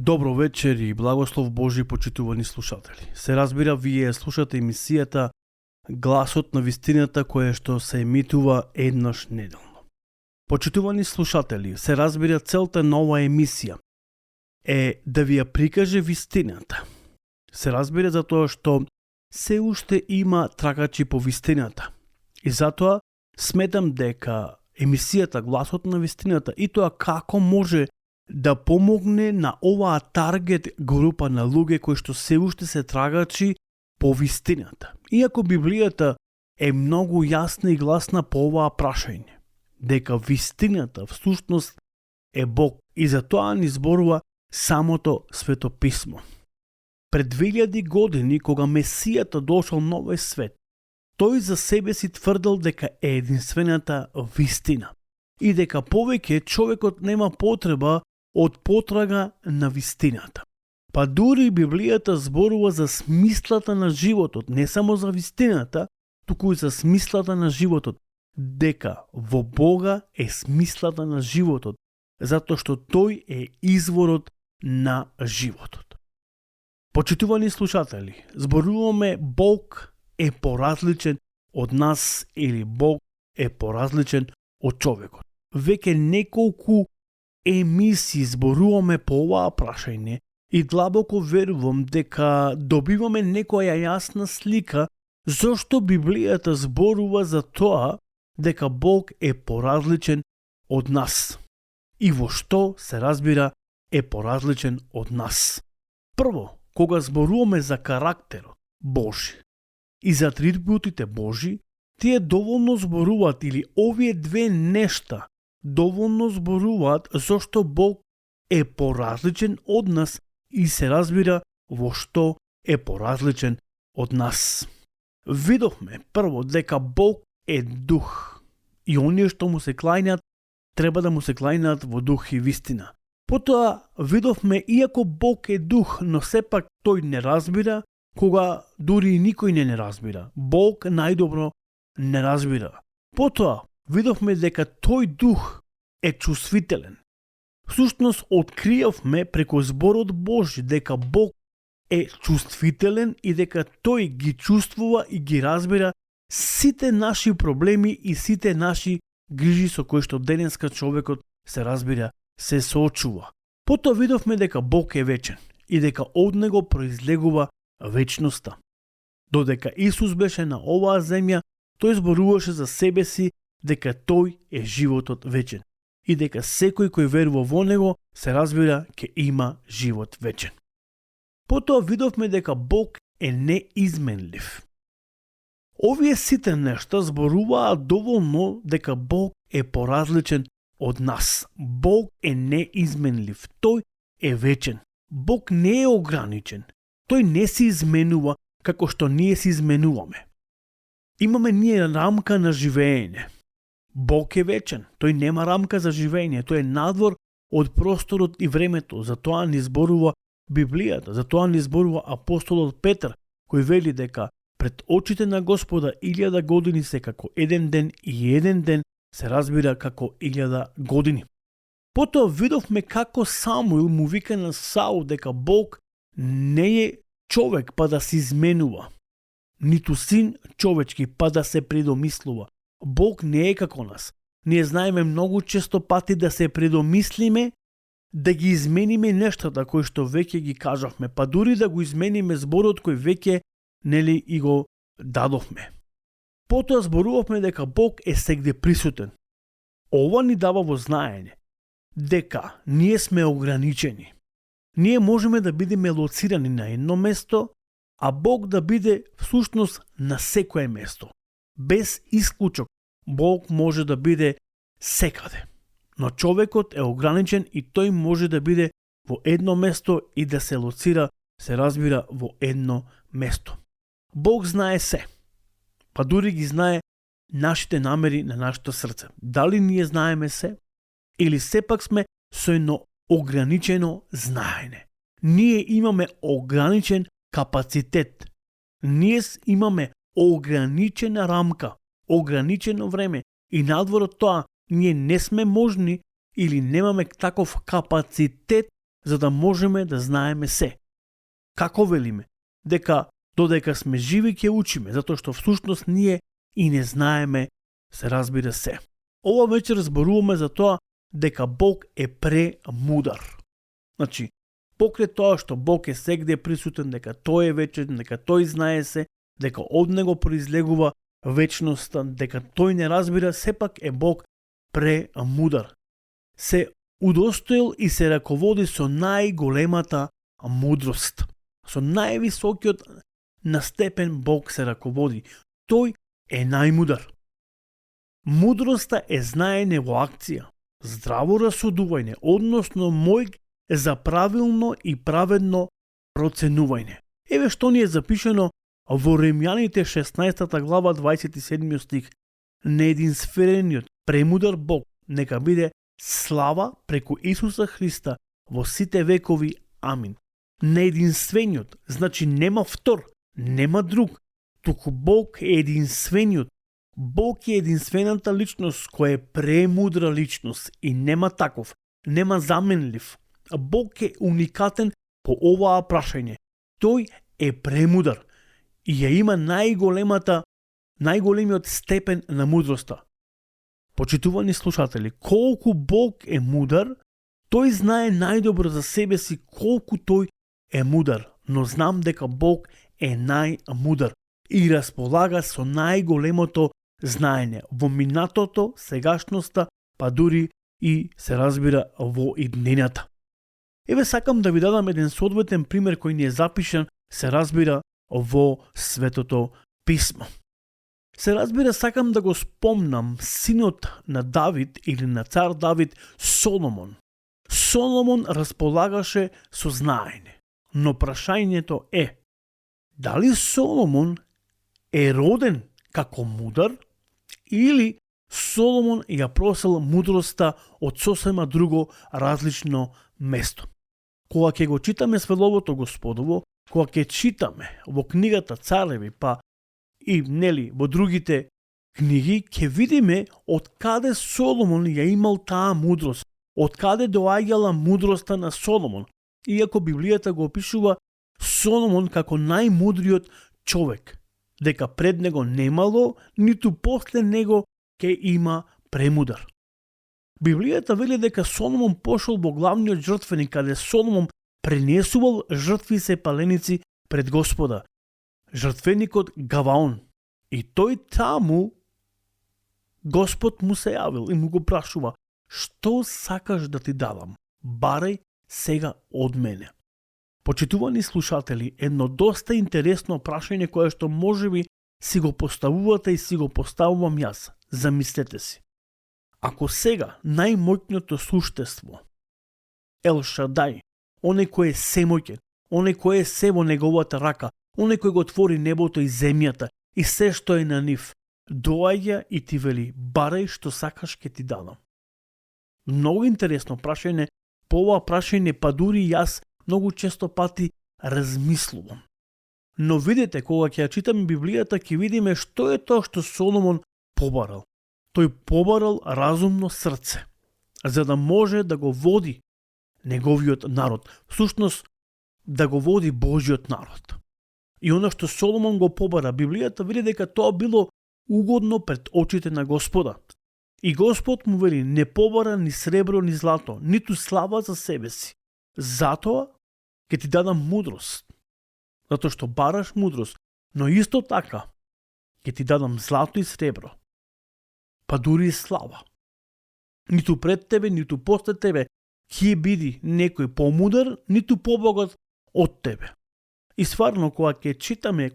Добро вечер и благослов Божи, почитувани слушатели. Се разбира, вие слушате емисијата Гласот на вистината, која што се емитува еднаш неделно. Почитувани слушатели, се разбира, целта на оваа емисија е да ви ја прикаже вистината. Се разбира затоа што се уште има трагачи по вистината. И затоа сметам дека емисијата Гласот на вистината и тоа како може да помогне на оваа таргет група на луѓе кои што се уште се трагачи по вистината. Иако Библијата е многу јасна и гласна по оваа прашање, дека вистината всушност е Бог, и за тоа ни зборува самото Свето писмо. Пред 2000 години, кога Месијата дошол на овој свет, тој за себе си тврдел дека е единствената вистина и дека повеќе човекот нема потреба од потрага на вистината. Па дури Библијата зборува за смислата на животот, не само за вистината, туку и за смислата на животот, дека во Бога е смислата на животот, затоа што тој е изворот на животот. Почитувани слушатели, зборуваме Бог е поразличен од нас или Бог е поразличен од човекот. Веќе неколку емисии зборуваме по оваа прашање и длабоко верувам дека добиваме некоја јасна слика зошто Библијата зборува за тоа дека Бог е поразличен од нас и во што се разбира е поразличен од нас. Прво, кога зборуваме за карактерот Божи и за атрибутите Божи, тие доволно зборуваат, или овие две нешта доволно зборуваат зошто Бог е поразличен од нас и се разбира во што е поразличен од нас. Видовме прво дека Бог е дух и оние што му се клањат треба да му се клањат во дух и вистина. Потоа видовме, иако Бог е дух, но сепак тој не разбира, кога дури и никој не разбира. Бог најдобро не разбира. Потоа видовме дека тој дух е чувствителен. Всушност откриевме преку зборот Божи дека Бог е чувствителен и дека тој ги чувствува и ги разбира сите наши проблеми и сите наши грижи со кои што денеска човекот се разбира се соочува. Потоа видовме дека Бог е вечен и дека од него произлегува вечноста. Додека Исус беше на оваа земја, тој зборуваше за себе си дека тој е животот вечен и дека секој кој верува во него се разбира ќе има живот вечен. Потоа видовме дека Бог е неизменлив. Овие сите нешта зборуваат доволно дека Бог е поразличен од нас. Бог е неизменлив, тој е вечен. Бог не е ограничен. Тој не се изменува како што ние се изменуваме. Имаме ние рамка на живеење. Бог е вечен. Тој нема рамка за живеење. Тој е надвор од просторот и времето. Затоа ни зборува Библијата. Затоа ни зборува апостолот Петар, кој вели дека пред очите на Господа 1000 години се како еден ден и еден ден се разбира како 1000 години. Потоа видовме како Самуил му вика на Саул дека Бог не е човек па да се изменува, ниту син човечки па да се предомислува. Бог не е како нас. Ние знаеме многу често пати да се предомислиме, да ги измениме нештата кои што веќе ги кажавме, па дури да го измениме зборот кој веќе нели и го дадовме. Потоа зборувавме дека Бог е сегде присутен. Ова ни дава во знаење дека ние сме ограничени. Ние можеме да бидеме лоцирани на едно место, а Бог да биде всушност на секое место. Без исклучок, Бог може да биде секаде. Но човекот е ограничен и тој може да биде во едно место и да се лоцира, се разбира, во едно место. Бог знае се, па дури ги знае нашите намери на нашето срце. Дали ние знаеме се или сепак сме со едно ограничено знаење? Ние имаме ограничен капацитет. Ние имаме ограничена рамка, ограничено време и надвор од тоа ние не сме можни или немаме таков капацитет за да можеме да знаеме се. Како велиме? Дека додека сме живи ќе учиме, затоа што всушност ние и не знаеме, се разбира се. Ова вечер зборуваме за тоа дека Бог е премудар. Значи, покрај тоа што Бог е сегде присутен, дека тој е вечен, дека тој знае се, дека од него произлегува вечноста, дека тој не разбира, сепак е Бог премудар. Се удостоил и се раководи со најголемата мудрост. Со највисокиот на степен Бог се раководи. Тој е најмудар. Мудроста е знаење во акција, здраво расудување, односно мој за правилно и праведно проценување. Еве што ни е запишено во Римјаните 16 глава 27 стих. Неединствениот премудар Бог нека биде слава преку Исуса Христа во сите векови. Амин. Неединствениот, значи нема втор, нема друг, туку Бог е единствениот. Бог е единствената личност која е премудра личност и нема таков, нема заменлив. Бог е уникатен по оваа прашање. Тој е премудар и ја има најголемиот степен на мудроста. Почитувани слушатели, колку Бог е мудар, тој знае најдобро за себе си колку тој е мудар, но знам дека Бог е најмудар и располага со најголемото знаење во минатото, сегашноста, па дури и се разбира во иднената. Еве сакам да ви дадам еден соодветен пример кој ни е запишан, се разбира во Светото Писмо. Се разбира, сакам да го спомнам синот на Давид или на цар Давид, Соломон. Соломон располагаше со знаење, но прашањето е, дали Соломон е роден како мудар или Соломон ја просел мудроста од сосема друго различно место. Кога ќе го читаме Словото Господово, кога ќе читаме во книгата Цареви, па и во другите книги, ќе видиме од каде Соломон ја имал таа мудрост, од каде доаѓала мудроста на Соломон. Иако Библијата го опишува Соломон како најмудриот човек, дека пред него немало, ниту после него ќе има премудар. Библијата вели дека Соломон пошол во главниот жртвеник, каде Соломон пренесувал жртви се паленици пред Господа, жртвеникот Гаваон. И тој таму Господ му се јавил и му го прашува: што сакаш да ти дадам? Барај сега од мене. Почитувани слушатели, едно доста интересно прашање кое што можеби си го поставувате и си го поставувам јас. Замислете си. Ако сега најмоќното суштество, Ел Шадај, оној кој е семоќен, оној кој е се во неговата рака, оној кој го твори небото и земјата и се што е на нив, доаѓа и ти вели: барај што сакаш ке ти дадам. Многу интересно прашање. По ова прашање па дури јас многу често пати размислувам. Но видите, кога ќе ја читаме Библијата, ќе видиме што е тоа што Соломон побарал. Тој побарал разумно срце, за да може да го води неговиот народ. Всушност, да го води Божиот народ. И оно што Соломон го побара, Библијата вели дека тоа било угодно пред очите на Господа. И Господ му вели: не побара ни сребро ни злато, ниту слава за себе си. Затоа ќе ти дадам мудрост. Затоа што бараш мудрост, но исто така ќе ти дадам злато и сребро, па дури и слава. Ниту пред тебе, ниту после тебе ќе биде некој помудар, ниту побогат од тебе. И стварно, кога ќе читаме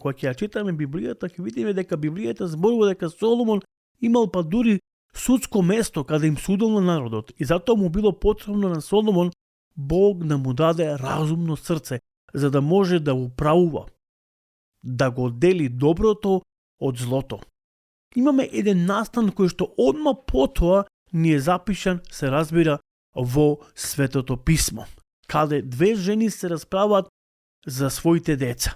Библијата, ќе видиме дека Библијата зборува дека Соломон имал па дури судско место каде им судел на народот. И затоа му било потребно на Соломон Бог да му даде разумно срце, за да може да управува, да го дели доброто од злото. Имаме еден настан кој што одма потоа ни е запишан, се разбира, во Светото Писмо, каде две жени се расправаат за своите деца.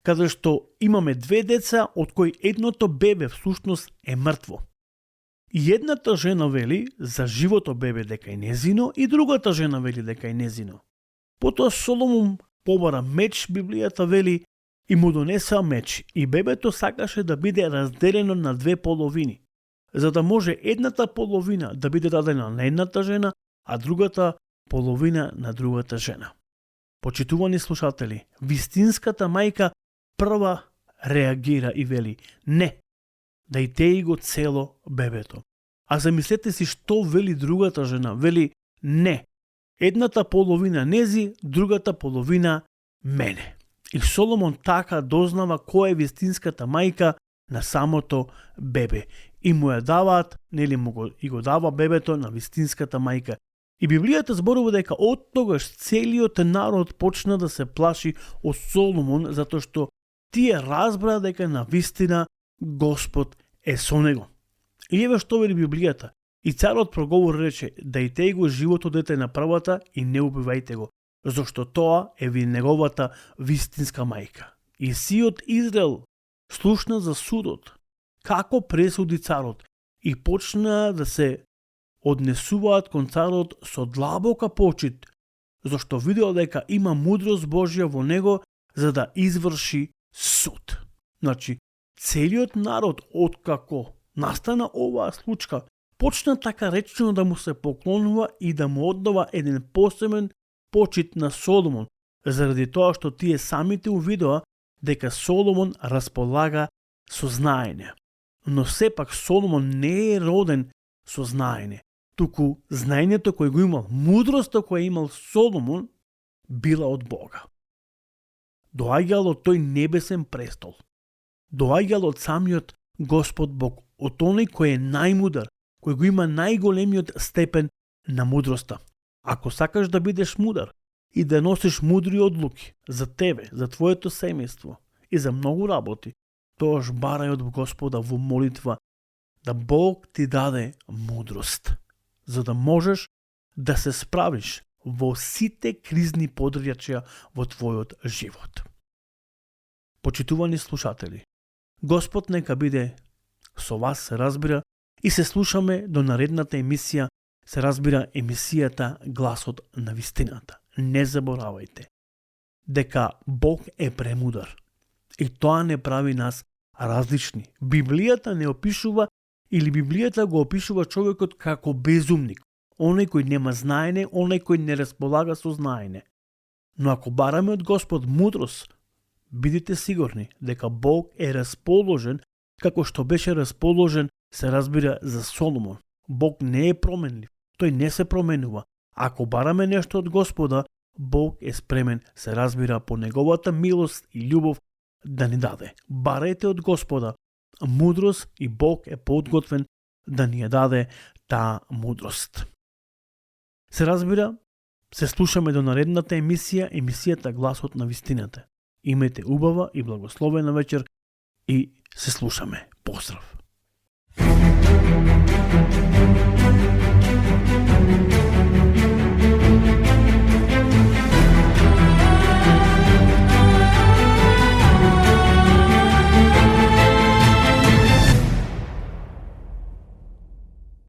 Каде што имаме две деца, од кои едното бебе всушност е мртво. И едната жена вели за живото бебе дека е незино и другата жена вели дека е незино. Потоа Соломон побара меч, Библијата вели, и му донесеа меч, и бебето сакаше да биде разделено на две половини, за да може едната половина да биде дадена на едната жена, а другата половина на другата жена. Почитувани слушатели, вистинската мајка прва реагира и вели не, да и теи го цело бебето. А замислете си што вели другата жена, вели не, едната половина нези, другата половина мене. И Соломон така дознава која е вистинската мајка на самото бебе. И му ја даваат, нели и го дава бебето на вистинската мајка. И Библијата зборува дека од тогаш целиот народ почна да се плаши од Соломон, затоа што тие разбра дека на вистина Господ е со него. И еве што вели Библијата. И царот проговори рече, дајте го живото дете на првата и не убивајте го, зашто тоа е неговата вистинска мајка. И сиот Израел слушна за судот, како пресуди царот, и почна да се однесуваат кон царот со длабока почит, зашто видел дека има мудрост Божја во него за да изврши суд. Значи, целиот народ, откако настана оваа случка, почна така речено да му се поклонува и да му оддава еден посебен почит на Соломон, заради тоа што тие самите увидоа дека Соломон располага со знаење. Но сепак Соломон не е роден со знаење, туку знаењето кој го имал, мудроста која имал Соломон, била од Бога. Доаѓал од тој небесен престол. Доаѓал од самиот Господ Бог, од оној кој е најмудар, кој го има најголемиот степен на мудроста. Ако сакаш да бидеш мудар и да носиш мудри одлуки за тебе, за твоето семејство и за многу работи, тоаш барај од Господа во молитва да Бог ти даде мудрост, за да можеш да се справиш во сите кризни подрјачја во твојот живот. Почитувани слушатели, Господ нека биде со вас, се разбира, и се слушаме до наредната емисија, се разбира емисијата Гласот на вистината. Не заборавајте дека Бог е премудар и тоа не прави нас различни. Библијата не опишува или Библијата го опишува човекот како безумник, оној кој нема знаење, оној кој не располага со знаење. Но ако бараме од Господ мудрост, бидите сигурни дека Бог е расположен како што беше расположен, се разбира, за Соломон. Бог не е променлив, тој не се променува. Ако бараме нешто од Господа, Бог е спремен, се разбира, по неговата милост и љубов да ни даде. Барете од Господа мудрост и Бог е подготвен да ни ја даде таа мудрост. Се разбира, се слушаме до наредната емисија, емисијата Гласот на вистината. Имајте убава и благословена вечер и се слушаме. Поздрав!